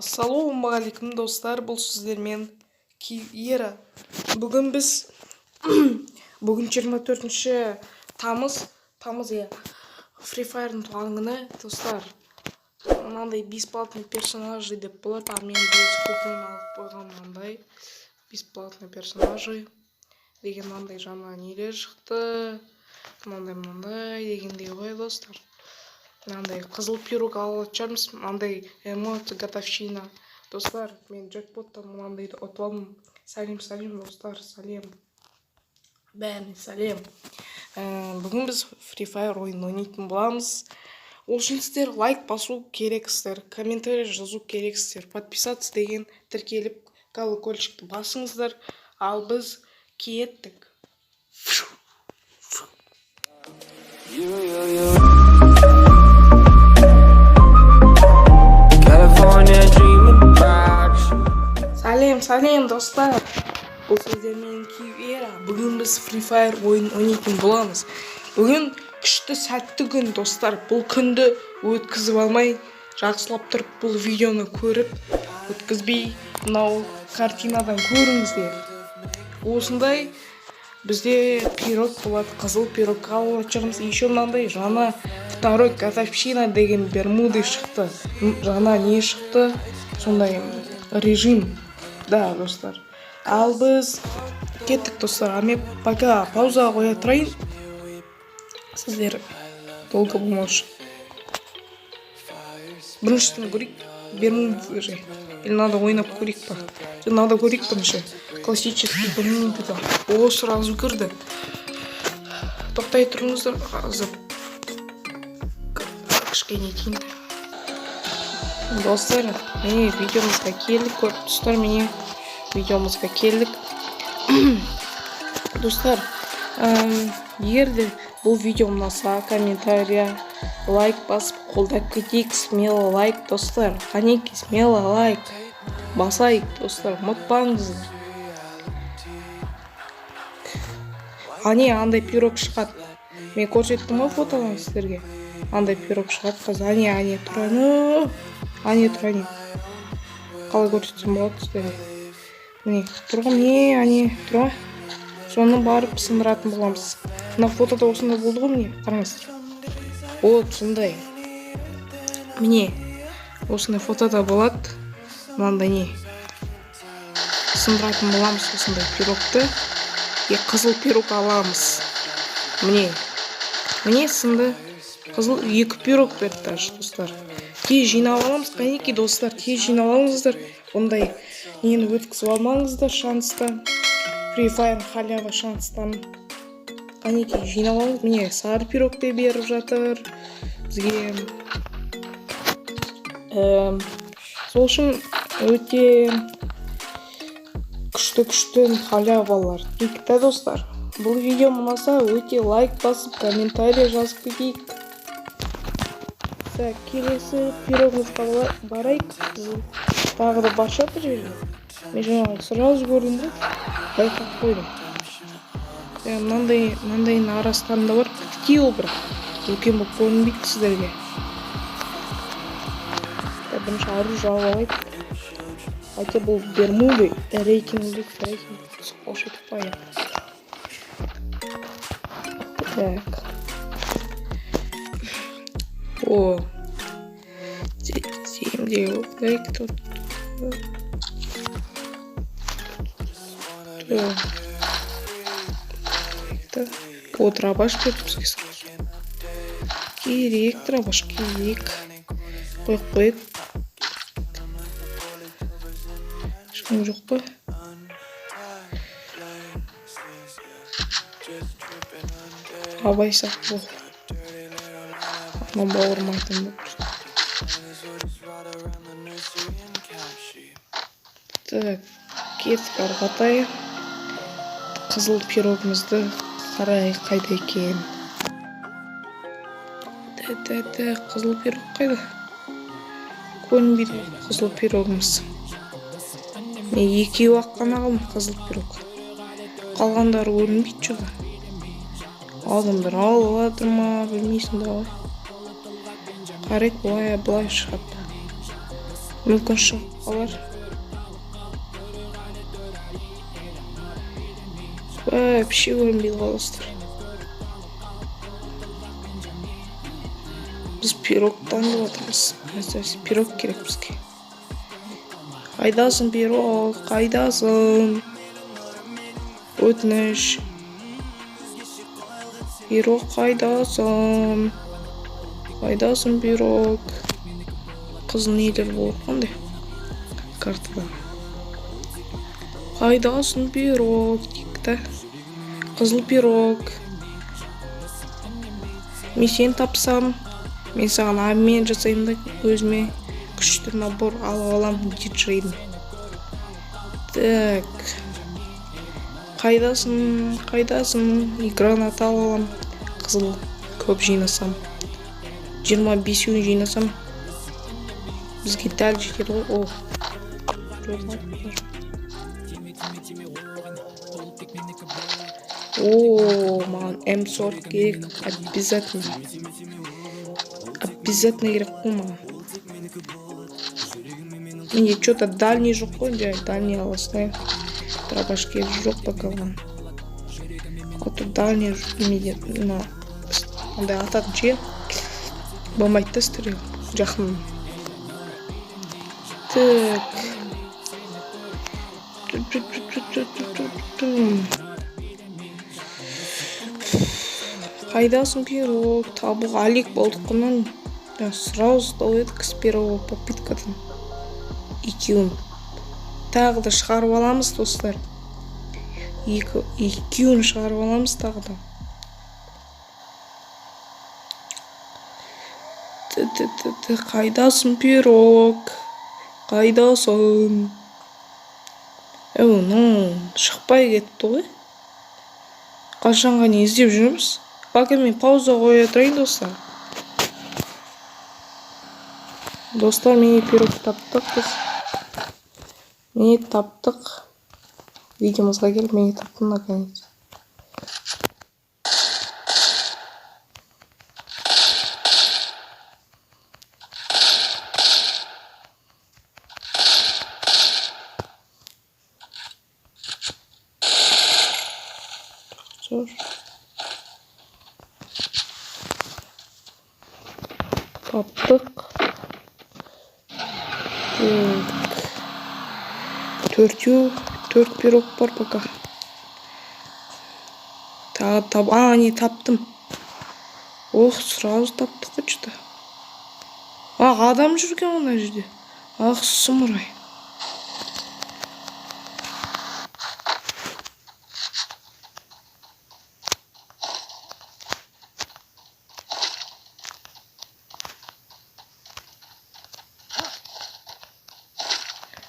Ассалаумағалейкум, достар! Бұл сіздермен Киера. Бүгін біз, бүгін 24 тамыз, тамыз, иә, Free Fire'дың туған күні, достар. Мынандай бесплатный персонажи деп болады, а мен өз купон алып қойған. Мынандай бесплатный персонажи деген мынандай жаңа нелер шықты, мынандай, мынандай дегендей ғой, достар. Мынандай қызыл пирог алып жатырмыз, мынандай эмоция, годовщина. Достар, мен джекпоттан мынандайды ұтып алдым. Сәлем, сәлем, достар, сәлем, бәріне сәлем! Бүгін біз Free Fire ойынын ойнайтын боламыз. Ол үшін сіздер лайк басу керексіздер, комментарий жазу керексіздер, подписаться деген тіркеліп, колокольчикті басыңыздар. Ал біз кеттік. You, you, you. California dreaming about you. Сәлем, сәлем, достар! Бұл сіздермен Кивера. Бүгін біз Free Fire ойын ойнайтын боламыз. Бүгін күшті, сәтті күн, достар. Бұл күнді өткізіп алмай, жақсылап тұрып бұл видеоны көріп, өткізбей, мынау картинадан көріңіздер. Осындай бізде пирог болады, қызыл пирог алып жатырмыз. Еще мынандай жаңа второй годовщина деген бермуды шықты. Жаңа не шықты, сондай режим да, достар. Ал біз кеттік, достар. А мен пока паузаға қоя тұрайын, сіздер долго болмау үшін. Біріншісін көрейік, бермуды же, или надо ойнап көрейік па? Жоқ, надо көрейік бірінші классический бермудыда. О, сразу кірді. Тоқтай тұрыңыздар, қазір кішкене етейін. Достар, міне, видеомызға келдік. Көріп тұрсыздар, міне, видеомызға келдік, достар. Егер де бұл видео ұнаса, комментария, лайк басып қолдап кетейік. Смело лайк, достар, қанеки, смело лайк басайық, достар, ұмытпаңыздар. Ане, андай пирог шығады, мен көрсеттім ғой фотодан сіздерге. Андай пирог шығады қазір. Ане, ане тұр, ане, ане тұр, ане. Қалай көрсетсем болады сіздерге? Міне тұр ғой, міне, ане тұр ғой. Соны барып сындыратын боламыз. Мына фотода осындай болды ғой, міне, қараңыздар. Вот сондай, міне, осындай фотода болады. Мынандай не сындыратын боламыз, осындай пирогты, и қызыл пирог аламыз. Міне, міне, сынды. Қызыл екі пирог берді даже, достар. Тез жинап аламыз. Қанекей, достар, тез жинап алыңыздар, бұндай нені өткізіп алмаңыздар, шансты. Free Fire халява шанстан. Қанекей, жинап алыңыз. Міне, сары пирог те беріп жатыр бізге. Сол үшін өте күшті, күшті халявалар дейік та, достар. Бұл видео ұнаса, өте лайк басып, комментарий жазып кетейік. Так, келесі пирогымызға барайық. Қызыл тағы да бар шығар бұл жерде. Мен жаңа сразу көрдім ғой, байқап қойдым. Мынандай, мынандайдың арасында бар, кішкене ол, бірақ үлкен болып көрінбейді сіздерге. Так, бірінші оружие алып алайық. Хотя бұл бермуды рейтинг, рейтинг түсіп қалушы едік па, иә? Так, о, земде тут. Так, о, дробаш берді бізге сразу. Керек, дробаш керек, қойып қояйық. Ешкім жоқ па? Абайсақ бол, мынау бауырым айтамын болып. Так, кеттік ары қаратай. Қызыл пирогымызды қарайық, қайда екен? Так, қызыл пирог қайда? Көрінбейді ғой қызыл пирогымыз. Мен екеуі ақ қана қалдым қызыл пирог, қалғандары көрінбейді. Жоқ, адамдар алып жатыр ма, білмейсің да ғой. Қарайық, былай, былай шығады. Мүмкін шығып қалар. Вообще көрінбейді ғой, достар. Біз пирогтан деп жатырмыз. Пирог керек бізге. Қайдасың, пирог? Қайдасың? Өтініш. Пирог, қайдасың? Қайдасың, пирог? Қызыл нелер болып қандай картада? Қайдасың, пирог? Дейік та. Қызыл пирог. Мен сені тапсам, мен саған обмен жасаймын да, өзіме күшті набор алып аламын диджейдің. Так. Қайдасың, қайдасың? И граната алып аламын. Қызыл көп жинасам. 25-еуін жинасам, бізге дәл жетеді ғой. О. Жоқ, о, маған М40 керек обязательно. Обязательно керек қой маған. Менде что-то дальний жоқ қой, жай дальний ала салайын. Дробаш керек жоқ пока маған. А то дальний жоқ менде, мына андай ататын ше болмайды да, стрел жақын. Так. Ту-ту-ту-ту-ту-ту-ту. Қайдасың, пирог? Табуға әлек болдық қой мынаны. Сразу ұстау едік с первого попыткадан. Екеуін. Тағы да шығарып аламыз, достар. Екеуін шығарып аламыз тағы да. Т-т-т-т, қайдасың, пирог? Қайдасың? Әу, ну, шықпай кетті ғой. Қашанға дейін іздеп жүрміз? Пока мен пауза қоя тұрайын, достар. Достар, міне, пирог таптық біз. Міне, таптық. Видеомызға келіп, міне, таптым наконец. Зор. Таптық. Так. Төртеу, төрт пирог бар пока. Тағы тап, а, не таптым. Ох, сразу таптық қой что-то. А, адам жүр екен ғой мына жерде. Ах, сұмырай.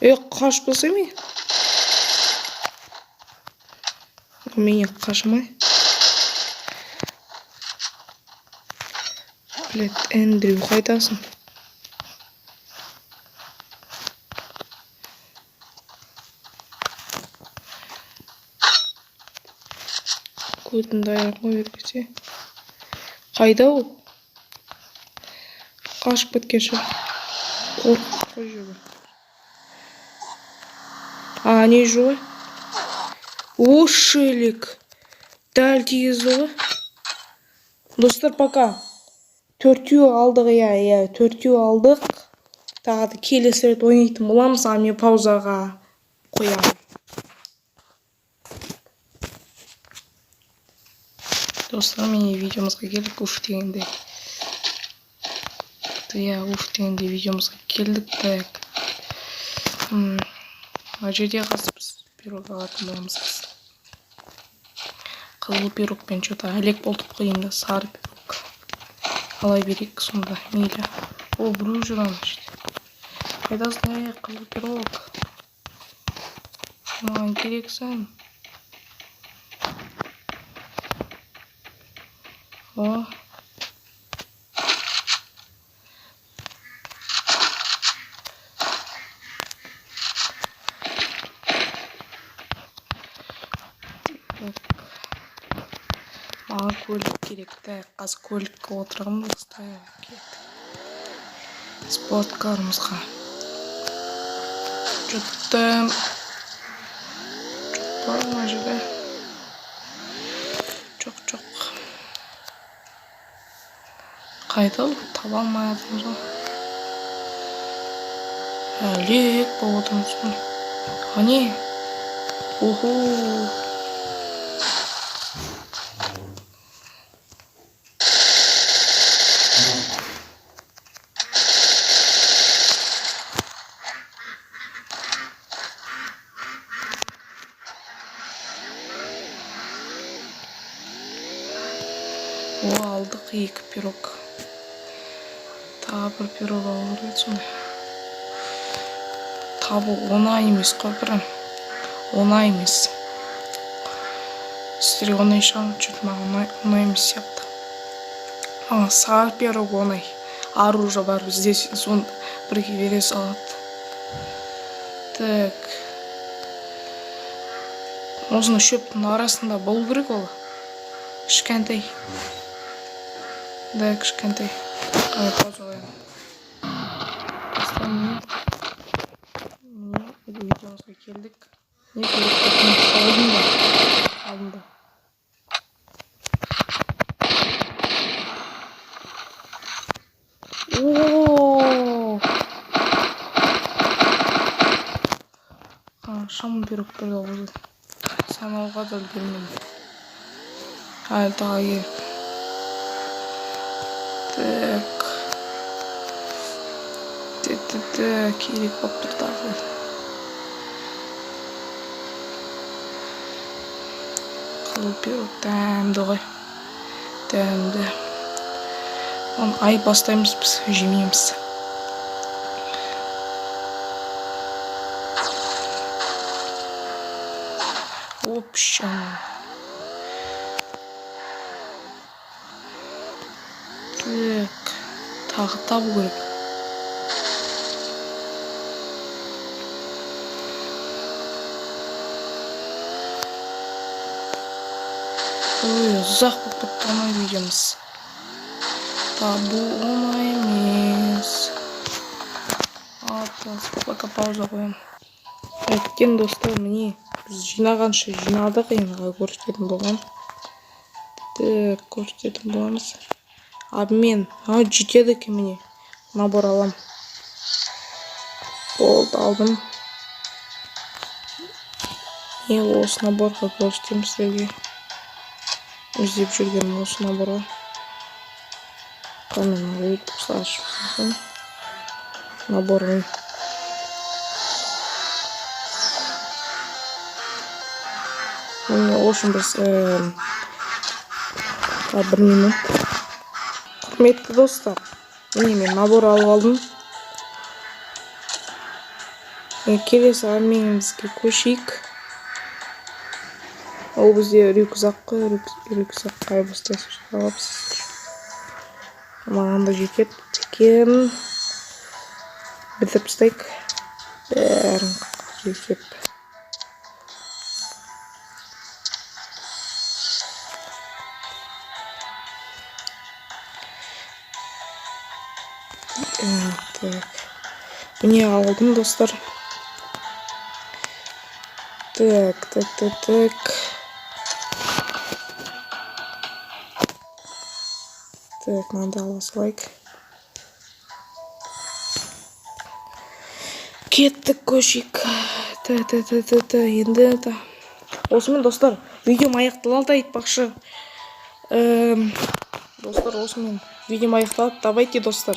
Е, қашпаса мен? Мен қашамай. Блядь, Эндрю, қайдасың? Көтімді аяқ қой бергесе. Қайда ол? Қашып кеткен шығар. Қорқып қой жүр. А, не жүр ғой? О, шелек. Дәл тигізді ғой. Достар, пока. Төртеу алдық, иә, иә, төртеу алдық. Тағы да келесі рет ойнайтын боламыз, а мен паузаға қоямын. Достар, міне, видеомызға келдік, уф дегенде. Иә, уф дегенде видеомызға келдік. Так. Мына жерде қазір біз пирог алатын боламыз. Қызыл пирогпен что-то әлек болдық қой, енді сары пирог ала берейік сонда, мейлі. О, біреу жүр ана жерде. Қайдасың, ей, қызыл пирог? Маған керексің. О. Так. Маған көлік керек. Так, қазір көлікке отырамыз. Так, кеттік. Спорткарымызға. Что-то жоқ па мына жерде? Жоқ, жоқ. Қайда ол? Таба алмай жатырмыз ғой. Әлек болып отырмыз ғой. Әне. Охо. О, алдық екі пирог. Тағы бір пирог алу керек еді сондай. Табу оңай емес қой прям. Оңай емес. Сіздерге оңай шығар, что-то маған оңай емес сияқты. Маған сары пирог оңай. Оружие бар бізде, соны бірге бере салады. Так. Осыны шөптің арасында болу керек ол. Кішкентай. Да, кішкентай. Қалай, пауза қоямын. Достар, міне, видеомызға келдік. Не керек? Алдында. Алдында. О! Қаншама пирог берді ғой. Санауға да үлгермедім. Әлі тағы керек. Так. Так, так, так, керек болып тұр тағы. Қызыл пирог дәмді ғой. Дәмді. Оны айып бастаймыз біз, жемейміз. Общем. Так, тағы табу керек. Ой, ұзақ болып кетті ғой видеомыз. Табу оңай емес. Пока пауза қоямын. Әттең, достар, міне, біз жинағанша жинадық, енді көрсететін болған. Так, көрсететін боламыз. Обмен. А, жетеді екен, міне. Набор алам. Болды, алдым. Не, осы наборға көрсетемін сіздерге. Іздеп жүргенім осы наборға. Қане, ашып набор. Міне, ол үшін біз бір минут. Құрметті достар, міне, мен набор алып алдым. Келесі обменімізге көшейік. Ол бізде рюкзак қой. Рюкзакқа айырбастай аламыз. Маған да жетеді екен. Бітіріп тастайық бәрін жекеп. Так, міне, алдым, достар. Так, так, так, так, так, мынаны ала салайық. Кеттік, көшейік. Т т т т т енді та осымен, достар, видеом аяқталады. Айтпақшы, достар, осымен видеом аяқталады. Давайте, достар,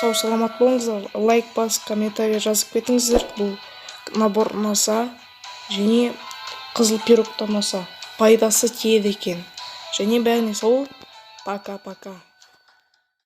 сау саламат болыңыздар. Лайк басып, комментарий жазып кетіңіздер, бұл набор ұнаса және қызыл пирог та ұнаса, пайдасы тиеді екен. Және бәріне сау, пока пока.